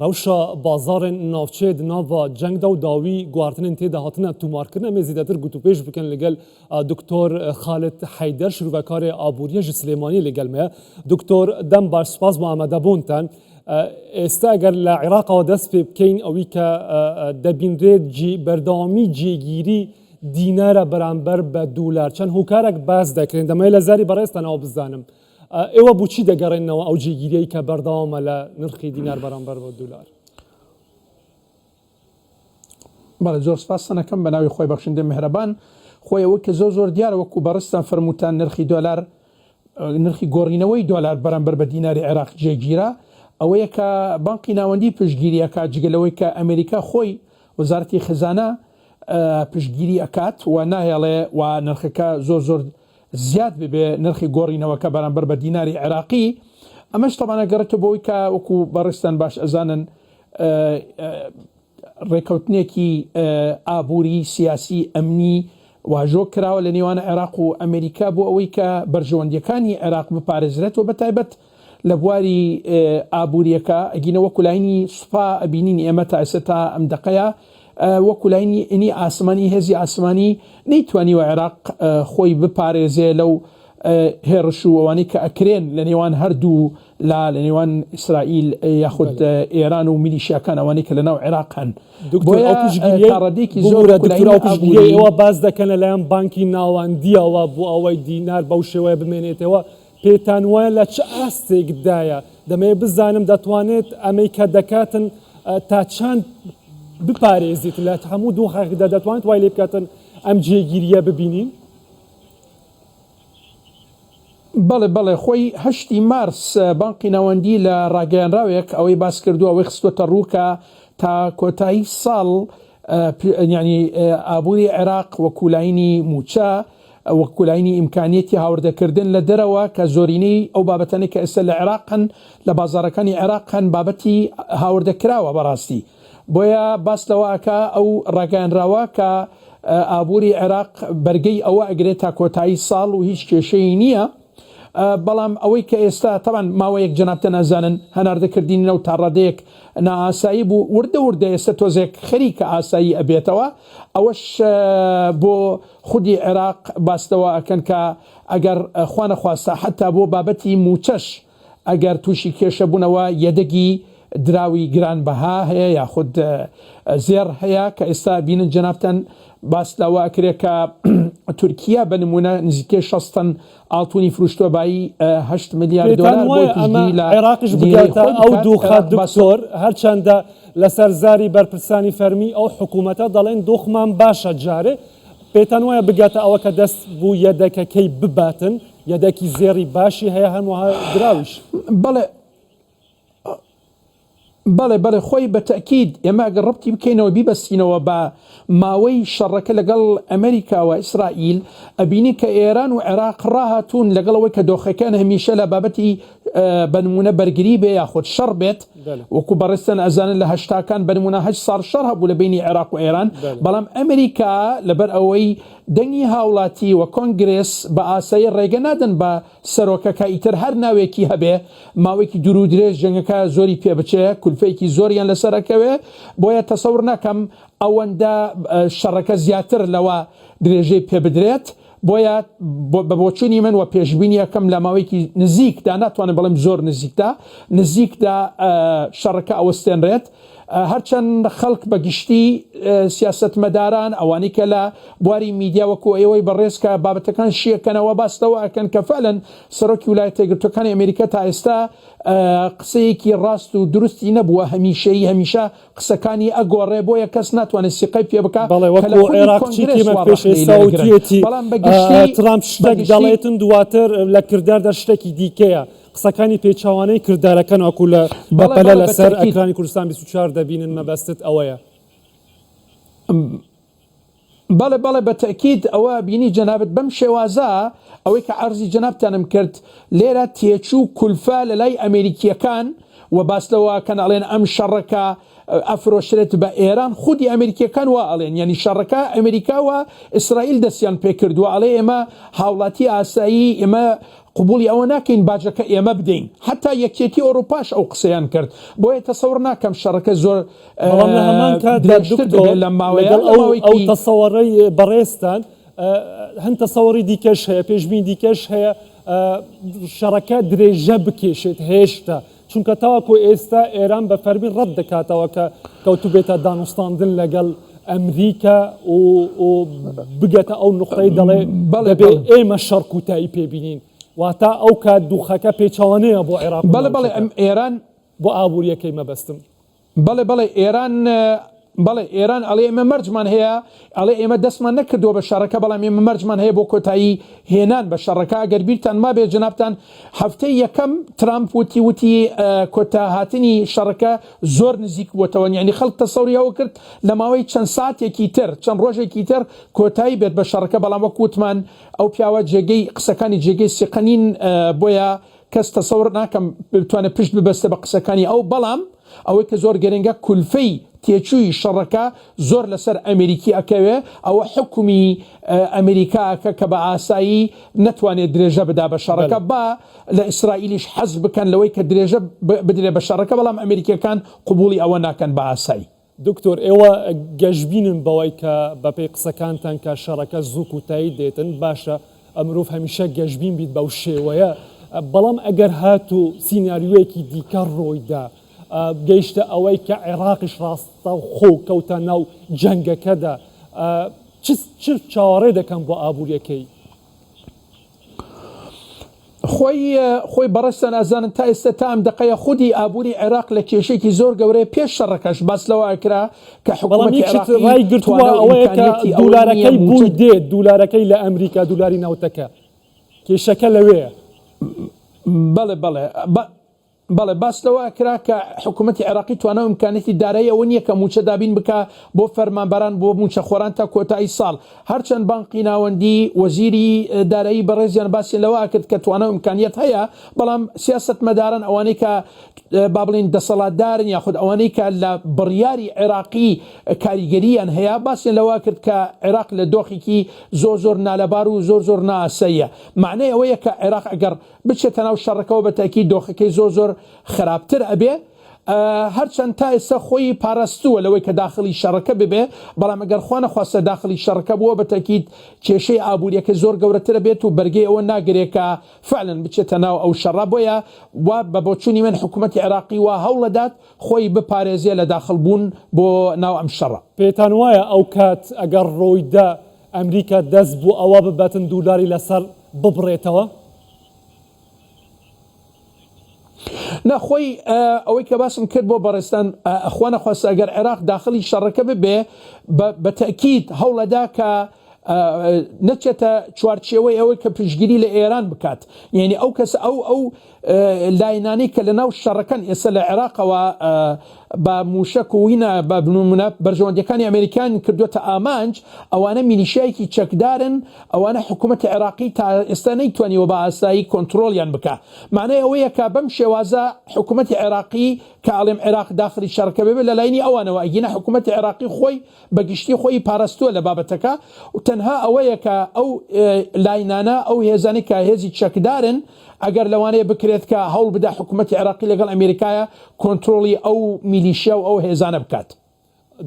Rewşa bazarên navçeyê di nava ceng de û dawî guhartinên tê de hatine tomarkirin. Em ê zêdetir gotûbêj bikin li gel Doktor Xalid Heyder şirûvekarê aboriyê ji Silêmaniyê li gel me ye. Doktor dem baş spas bo amadebûn te. Êsta eger li Iraqawa dest pê bikeyn ewî ke debînrê cî berdewamî cêgîrî dînara beramber be dolar çend hokarek bas dekirin demê li zerî berêz te naw bizanim. Êwe bo çî degerênnewe ew cêgîriyey ke berdewam e li nirxî dînar beramber be dolar? بەڵێ زۆر سپاستان ئەکەم بە ناوی خۆی بەخشندەی میهرەبان خۆی ئەوەی کە زۆر زۆر دیارە وەکو بەڕێزتان فەرمووتان نرخی دۆلار نرخی گۆڕینەوەی دۆلار بەرامبەر بە دیناری عێراق جێگیرە ئەوەیە کە بانقی ناوەندی پشتگیری ئەکات جگە لەوەی کە ئەمریکا خۆی وەزارەتی خزانە پشتگیری ئەکات و ناهێڵێ و نرخەکە زۆر زۆر زیاد ببێ نرخی گۆڕینەوەکە بەرامبەر بە دیناری عێراقی ئەمەش تەبعەن ئەگەڕێتەوە بۆ ئەوەی کە وەکو بەڕێزتان باش ئەزانن ڕێکەوتنێکی ئابووری، سیاسی، ئەمنی واژۆ کراوە لە نێوان عێراق و ئەمریکا بۆ ئەوەی کە بەرژەوەندییەکانی عێراق بپارێزرێت و بەتایبەت لە بواری ئابوورییەکە ئەگینە وەکو لاینی سوپا ئەبینین ئێمە تا ئێستا تا ئەم دەقەیە وەکو لاینی ئینی ئاسمانی هێزی ئاسمانی نەیتوانیوە عێراق خۆی بپارێزێ لەو هێڕش و ئەوانەی کە ئەکرێن لە نێوان هەردوو لا لە نێوان ئیسرائیل یاخود ئێران و میلیشیاکان ئەوانەی کە لە ناو عێراق هەن. دکتۆر ئەو پشتگیریەی تا ڕادەیەکی زۆر ببورە وەکو دکتۆر لایەنی ئەو پشتگیریەی ئابووری. ئێوە باس دەکەن لە لایەن بانکی ناوەندییەوە بۆ ئەوەی دینار بەو شێوەیە بمێنێتەوە پێتان وایە لە چ ئاستێکدایە؟ دەمەوێت بزانم دەتوانێت ئەمەی کە دەکاتن تا چەند بپارێزیت لە هەموو دۆخێکدا دەتوانێت وای لێ بکاتن ئەم جێگیرییە ببینین؟ بەڵێ بەڵێ خۆی هەشتی مارس بانقی ناوەندی لە ڕاگەیەنراوێک ئەوەی باس کردووە ئەوەی خستووەتە ڕوو کە تا کۆتایی ساڵ یعنی ئابووری عێراق وەکو لاینی مووچە وەکو لاینی ئیمکانیەتی هاوردەکردن لە دەرەوە کە زۆرینەی ئەو بابەتانەی کە ئێستا لە عێراق هەن لە بازاڕەکانی عێراق هەن بابەتی هاوردەکراوە بەڕاستی بۆیە باس لەوە ئەکا ئەو ڕاگەیانراوە کە ئابووری عێراق بەرگەی ئەوە ئەگرێت تا کۆتایی ساڵ و هیچ کێشەی نییە بەڵام ئەوەی کە ئێستا تەبعەن ماوەیەک جەنابتان ئەزانن هەناردەکردنی نەوت تا ڕادەیەک نائاسایی بوو وردە وردە ئێستا تۆزێک خەریکە ئاسایی ئەبێتەوە ئەوەش بۆ خودی عێراق باس لەوە ئەکەن کە ئەگەر خوانەخواستە حەتا بۆ بابەتی مووچەش ئەگەر تووشی کێشە بوونەوە یەدەگی دراوی گران بەها هەیە یاخود زێڕ هەیە کە ئێستا بینن جەنابتان باس لەوە ئەکرێ کە تورکیا بە نمونە نزیکەی 60 تەن ئاڵتونی فروشتوە بایی 8 ملیار پێتان دۆلار بۆی وایە ئەمە پشتگیری لە عێراقیش لیرەی بگاتە خۆی ئەو بکات دۆخە عێراق باس دکتۆر هەرچەندە لەسەر زاری بەرپرسانی فەرمی ئەو حکوومەتە دەڵێن دۆخمان باشە جارێ پێتان وایە بگاتە ئەوە کە دەست بۆ یەدەکەکەی بباتن یەدەکی زێڕی باشی هەیە هەروەها دراویش. بەڵێ بەڵێ بەڵێ خۆی بە تەئکید ئێمە ئەگەر ڕەبتی بکەینەوە بیبەستینەوە بە ماوەی شەڕەکە لەگەڵ ئەمریکا و ئیسرائیل ئەبینین کە ئێران و عێراق ڕاهاتوون لەگەڵ ئەوەی کە دۆخەکەیان هەمیشە لە بابەتی بە نمونە بەرگری بێ یاخود شەڕ بێت وەکو بەڕێزتان ئەزانن لە هەشتاکان بە نمونە هەشت ساڵ شەڕ هەبوو لە بەینی عێراق و ئێران بەڵام ئەمریکا لەبەر ئەوەی دەنگی هاوڵاتی و کۆنگرێس بە ئاسایی ڕێگە نادەن بە سەرۆکەکە ئیتر هەر ناوێکی هەبێ ماوەیەکی دوور و درێژ جەنگەکە زۆری پێ بچێ کولفەیەکی زۆریان لەسەر ئەکەوێ بۆیە تەسەور ناکەم ئەوەندە شەڕەکە زیاتر لەوە درێژەی پێ بدرێت بۆیە بە بۆچوونی من و پێشبینی ئەکەم لە ماوەیەکی نزیکدا ناتوانم بڵێم زۆر نزیکدا نزیکدا شەڕەکە ئەوەستێنرێت هەرچەند خەڵک بە گشتی سیاسەتمەداران ئەوانەی کە لە بواری میدیا وەکو ئێوەی بەڕێز کە بابەتەکان شیەکەنەوە باس لەوە ئەکەن کە فعلەن سەرۆکی ولایەتە یەکگرتووەکانی ئەمریکا تا ئێستا قسەیەکی ڕاست و دروستی نەبووە هەمیشەیی هەمیشە قسەکانی ئەگۆڕێ بۆیە کەس ناتوانێت سیقەی پێ بکا بەڵێ کە لە وەکو خودی عێراقچی کۆنگرێس کێمە وا پێش ڕەخنەی ئێستا لێ ئەگرن وتویەتی بەڵام بە گشتی ترامپ بە شتێک گشتی دەڵێتن دواتر لە کرداردا شتێکی دیکەیە قسەکانی پێچەوانەی کردارەکان وەکو لە بەڵێ بەپەلە بەڵێ بە لەسەر تەئکید. ئەکرانی کوردستان 24 دەبینن مەبەستت ئەوەیە. بەڵێ بەڵێ بە تەئکید ئەوە بینی جەنابت بەم شێوازە ئەوەی کە عەرزی جەنابتانم کرد لێرە تێچوو کولفە لە لای ئەمێریکییەکان. و باس لەوە ئەکەن ئەڵێن ئەم شەڕەکە ئەفرۆشرێت بە ئێران خودی ئەمریکیەکان وا ئەڵێن یعنی شەڕەکە ئەمریکا و ئیسرائیل دەستیان پێکردووە ئەڵێ ئێمە هاوڵاتی ئاسایی ئێمە قبوڵی ئەوە ناکەین باجەکە ئێمە بدەین حتا یەکێتی ئەوروپاش ئەو قسەیان کرد بۆیە تەسەور ناکەم شەڕەکە زۆر بەڵام لە هەمان کاتدا درێژتر دکتۆر ببێت لەم ماوەیە لەگەڵ لە ئەو ئەو ماوەیەکی تەسەوەڕەی بەڕێزتان هەند تەسەوەڕی دیکەش هەیە پێشبینی دیکەش هەیە شەڕەکە درێژە بکێشێت هێشتا چونکە تاوەکو ئێستا ئێران بە فەرمی ڕەت دەکاتەوە کە کەوتوبێتە دانوستاندن لەگەڵ ئەمریکا و بگەتە ئەو نقطەی دەڵێ بەڵێ دەبێ بەڵێ ئێمە شەڕ کوتایی پێبینین واتە ئەو کات دوخەکە پێچەوانەیە بۆ عێراق و بەڵێ بەڵێ ناوچەکە ئەم ئێران بۆ ئابووریەکەی مەبەستم. بەڵێ بەڵێ ئێران بەڵێ ئێران ئەڵێ ئێمە مەرجمان هەیە ئەڵێ ئێمە دەستمان نەکردووە بە شەڕەکە بەڵام ئێمە مەرجمان هەیە بۆ کۆتایی هێنان بە شەڕەکە ئەگەر بیرتان مابێ جەنابتان هەفتەی یەکەم ترامپ وتی وتی کۆتا هاتنی شەڕەکە زۆر نزیک بووەتەوە یعنی خەڵک تەسەوری ئەوە کرد لە ماوەی چەند ساتێکی تر چەند ڕۆژێکی تر کۆتایی بێت بە شەڕەکە بەڵام وەک وتمان ئەو پیاوە جێگەی قسەکانی جێگەی سیقە نین بۆیە کەس تەسەور ناکەم بتوانێت پشت ببەستێ بە قسەکانی ئەو، بەڵام ئەوەی کە زۆر گرنگە کولفەی تێچووی شەڕەکە زۆر لەسەر ئەمریکی ئەکەوێ، ئەوە حوکمی ئەمریکا ئەکە کە بە ئاسایی نەتوانێ درێژە بدا بە شەڕەکە، با لە ئیسرائیلیش حەز بکەن لەوەی کە درێژە بدرێ بە شەڕەکە، بەڵام ئەمریکیەکان قبوڵی ئەوە ناکەن بە ئاسایی. دکتۆر ئێوە گەشبینن بەوەی کە بەپێی قسەکانتان کە شەڕەکە زوو کوتایی دێتن، باشە مرۆڤ هەمیشە گەشبین بیت بەو شێوەیە، بەڵام ئەگەر هاتوو سیناریۆیەکی دیکە ڕوویدا گەیشتە ئەوەی کە عێراقیش ڕاستەوخۆ کەوتە ناو جەنگەکەدا چ چاوەڕێ دەکەن بۆ ئابووریەکەی؟ خۆی خۆی بەڕێزتان ئەزانن تا ئێستا تا ئەم دەقەیە خودی ئابووری عێراق لە کێشەیەکی زۆر گەورەیە پێش شەڕەکەش باس لەوە ئەکرا کە بەڵام حکوومەتی یەک شت عێراقی ڕای گرتووە توانا و ئەوەیە کە ئیمکانیەتی ئەوەی نییە دولارەکەی مووچە بۆی دێت دولارەکەی لە ئەمریکا دولاری نەوتەکە کێشەکە لەوێیە. بەڵێ بەڵێ بە بەڵێ باس لەوە ئەکرا کە حکوومەتی عێراقی توانا و ئیمکانیەتی دارایی ئەوە نییە کە مووچە دابین بکا بۆ فەرمانبەران بۆ مووچەخۆران تا کۆتایی ساڵ هەرچەند بانقی ناوەندی وەزیری دارایی بەڕێزیان باسیان لەوە ئەکرد کە توانا و ئیمکانیەت هەیە بەڵام سیاسەتمەداران ئەوانەی کە با بڵێین دەسەڵاتدارن یاخود ئەوانەی کە لە بڕیاری عێراقی کاریگەرییان هەیە باسیان لەوە کرد کە عێراق لە دۆخێکی زۆر زۆر نالەبار و زۆر زۆر نائاساییە مەعنای ئەوەیە کە عێراق ئەگەر بچێتە ناو شەڕەکەوە بە تەئکید دۆخەکەی زۆر زۆر خراپتر ئەبێ هەرچەند تا ئێستا خۆی پاراستووە لەوەی کە داخڵی شەڕەکە ببێ بەڵام ئەگەر خوا نەخواستە داخڵی شەڕەکە بووە بە تەئکید کێشەی ئابووریەکەی زۆر گەورەتر ئەبێت و بەرگەی ئەوە ناگرێ کە فعلا بچێتە ناو ئەو شەڕە بۆیە وا بە بۆچوونی من حکوومەتی عێراقی وا هەوڵەدات خۆی بپارێزێ لە داخڵ بوون بۆ ناو ئەم شەڕە. پێتان وایە ئەوکات ئەگەر ڕوویدا ئەمریکا دەست بۆ ئەوە بباتن دولاری لەسەر ببڕێتەوە؟ نا خۆی ئەوەی کە باسم کرد بۆ بەڕێزتان خوا نەخواستە ئەگەر عێراق داخڵی شەڕەکە ببێ بە تەئکید هەوڵەدا کە نەچێتە چوارچێوەی ئەوەی کە پشتگیری لە ئێران بکات یعنی ئەو کەس ئەو ئەو لاینانەی کە لەناو شەڕەکەن ئێستا لە عێراقەوە بە مووشەک و هینا بە نمونە بەرژەوەندیەکانی ئەمریکان کردووەتە ئامانج، ئەوانە میلیشیایەکی چەکدارن، ئەوانە حکوومەتی عێراقی تا ئێستا نەیتوانیوە بە ئاسایی کۆنترۆڵیان بکا. مانای ئەوەیە کە بەم شێوازە حکوومەتی عێراقی کە ئەڵێم عێراق داخلی شەڕەکە ببێت لە لاینی ئەوانەوە ئەگینا حکوومەتی عێراقی خۆی بە گشتی خۆی پاراستووە لە بابەتەکە و تەنها ئەوەیە کە ئەو لاینانە ئەو هێزانەی کە هێزی چەکدارن ئەگەر لەوانەیە بکرێت کە هەوڵ بدا حکوومەتی عێراقی لەگەڵ ئەمێریکایە کۆنترۆڵی ئەو میلیشیا و ئەو هێزانە بکات.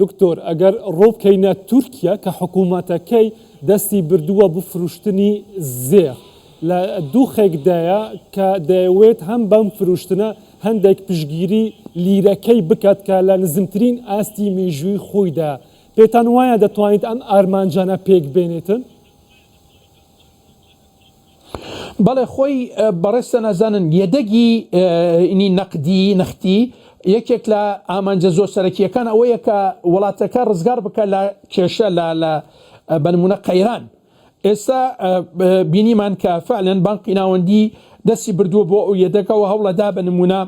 دکتۆر ئەگەر ڕووبکەینە تورکیا کە حکوومەتەکەی دەستی بردووە بۆ فروشتنی زێڕ لە دوخێکدایە کە دەیەوێت هەم بەم فروشتنە هەندێک پشتگیری لیرەکەی بکات کە لە نزمترین ئاستی مێژووی خۆیدایە، پێتان وایە دەتوانیت ئەم ئارمانجانە پێک بێنێتن؟ بەڵێ خۆی بەڕێزتان ئەزانن یەدەگی ینی نەقدی نەختی یەکێک لە ئامانجە زۆر سەرەکییەکان ئەوەیە کە وڵاتەکە ڕزگار بکە لە کێشە لە لە بە نمونە قەیران ئێستا بینیمان کە فعلەن بانقی ناوەندی دەستی بردووە بۆ ئەو یەدەگەوە هەوڵەدا بە نمونە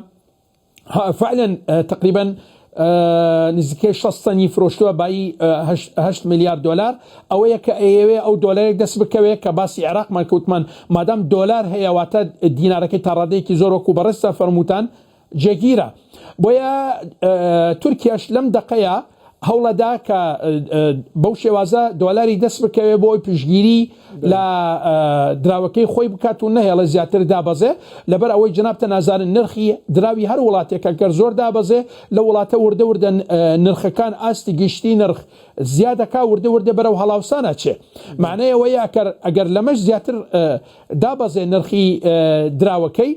فعلا تقریبا نزیکەی 6 تەنی فرۆشتووە بایی 8 ملیار دۆلار ئەوەیە کە ئەیەوێ ئەو دۆلارێک دەست بکەوێت کە باسی عێراقمان کەوتمان مادام دۆلار هەیە واتە دینارەکەی تا ڕادەیەکی زۆر وەکو بەڕێزتان فەرمووتان. جێگیرە بۆیە تورکیاش لەم دەقەیە هەوڵەدا کە بەو شێوازە دۆلاری دەست بکەوێ بۆ ئەوی پشتگیری لە دراوەکەی خۆی بکات و نەهێڵێ زیاتر دابەزێ لەبەر ئەوەی جەنابتە نازانن نرخی دراوی هەر وڵاتێکە گەر زۆر دابەزێ لە وڵاتە وردە وردە نرخەکان ئاستی گشتی نرخ زیادەکا وردە وردە بەرەو هەڵاوسان ئەچێ معنای ئەوەیە ئەکەر ئەگەر لەمەش زیاتر دابەزێ نرخی دراوەکەی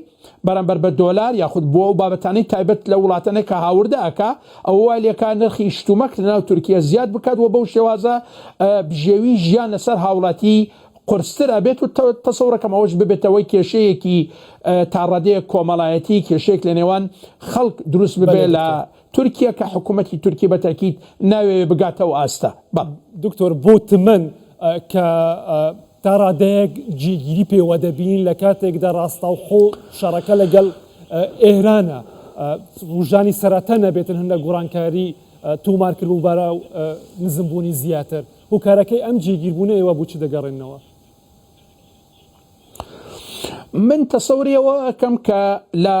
بەرامبەر بە دۆلار یاخود بۆ ئەو بابەتانەی تایبەت لە وڵاتانە کە هاوردە ئەکا ئەوە وای لێکا نرخی شتومەک لەناو تورکیە زیاد بکات و بەو شێوازە بژێوی ژیان لەسەر هاوڵاتی قورستر ئەبێت و تەسەورەکەم ئەوەش ببێتەوەی کێشەیەکی تا ڕادەیەک کۆمەڵایەتی کێشەیەک لە نێوان خەڵک دروست ببێ لە تورکیە کە حکوومەتی تورکی بە تەئکید ناوێ بگاتە ئەو ئاستە. بەڵێ. دکتۆر بۆ تمەن کە تا ڕادەیەک جێگیری پێوە دەبینین لە کاتێکدا ڕاستەوخۆ شەڕەکە لەگەڵ ئێرانە ڕوژانی سەرەتا نەبێتن هەندە گۆڕانکاری تۆمار کرد و بارا نزمبوونی زیاتر هۆکارەکەی ئەم جێگیربوونە ئێوە بۆ چ دەگەڕێننەوە؟ من تەسەوری ئەوە ئەکەم کە لە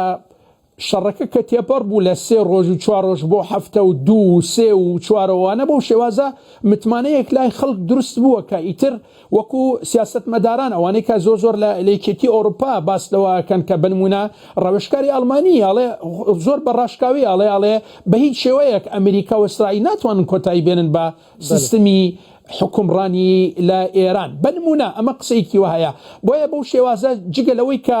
شەڕەکە کە تێپەڕ بوو لە سێ ڕۆژ و چوار ڕۆژ بۆ هەفتە و دوو و سێ و چوار و ئەوانە بەو شێوازە متمانەیەک لای خەڵک دروست بووە کە ئیتر وەکو سیاسەتمەداران ئەوانەی کە زۆر زۆر لە یەکێتی ئەوروپا باس لەوە ئەکەن کە بنمونە ڕاوێژکاری ئەڵمانی ئەڵێ زۆر بە ڕاشکاوی ئەڵێ ئەڵێ بە هیچ شێوەیەک ئەمریکا و ئیسرائیل ناتوانن کۆتایی بێنن بە سیستمی حوکمڕانی لە ئێران بە نمونە ئەمە قسەیەکی وەهایە بۆیە بەو شێوازە جگە لەوەی کە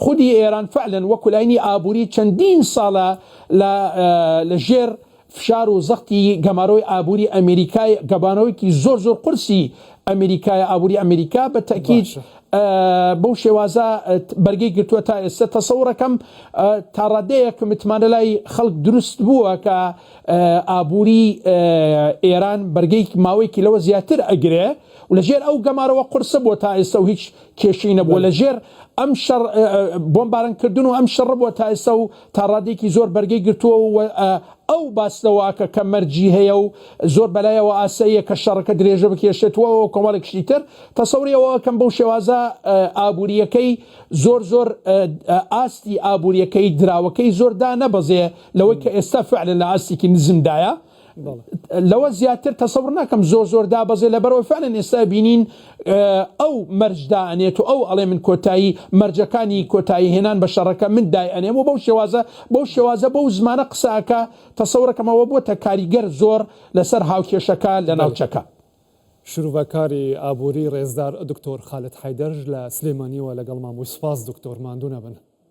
خودی ئێران فعلەن وەکو لاینی ئابووری چەندین ساڵە لە لە ژێر فشار و زەختی گەمارۆی ئابووری ئەمریکای گەمارۆیەکی زۆر زۆر قورسی ئەمریکای ئابووری ئەمریکا بە تەکید بەو شێوازە بەرگەی گرتووە تا ئێستا تەسەوڕەکەم تا ڕادەیەک متمانە لای خەڵک دروست بووە کە ئابووری ئێران بەرگەی ماوەیەکی لەوە زیاتر ئەگرێ و لەژێر ئەو گەمارەوە قورسە بووە تا ئێستا و هیچ کێشەی نەبووە لەژێر ئەم شەڕ بۆمبارانکردن و ئەم شەڕە بووە تا ئێستا و تا ڕادەیەکی زۆر بەرگەی گرتووە و ئەو باس لەوە ئەکا کە مەرجی هەیە و زۆر بەلایەوە ئاساییە کە شەڕەکە درێژە بکێشێت و کۆمەڵێک شتی تر تەسەوری ئەوە ئەکەم بەو شێوازە ئابوورییەکەی زۆر زۆر ئاستی ئابوورییەکەی دراوەکەی زۆر دانەبەزێ لەوەی کە ئێستا فعلەن لە ئاستێکی نزمدایە لەوە زیاتر تەسەور ناکەم زۆر زۆر دابەزێ لەبەرەوە فعلەن ئێستا بینین ئەو مەرج دائەنێت و ئەو ئەڵێ من کۆتایی مەرجەکانی کۆتایی هێنان بە شەڕەکە من دای ئەنێم و بەو شێوازە بەو شێوازە بەو زمانە قسە ئەکا تەسەورەکەم ئەوە بۆتە کاریگەر زۆر لەسەر هاوکێشەکە لە ناوچەکە.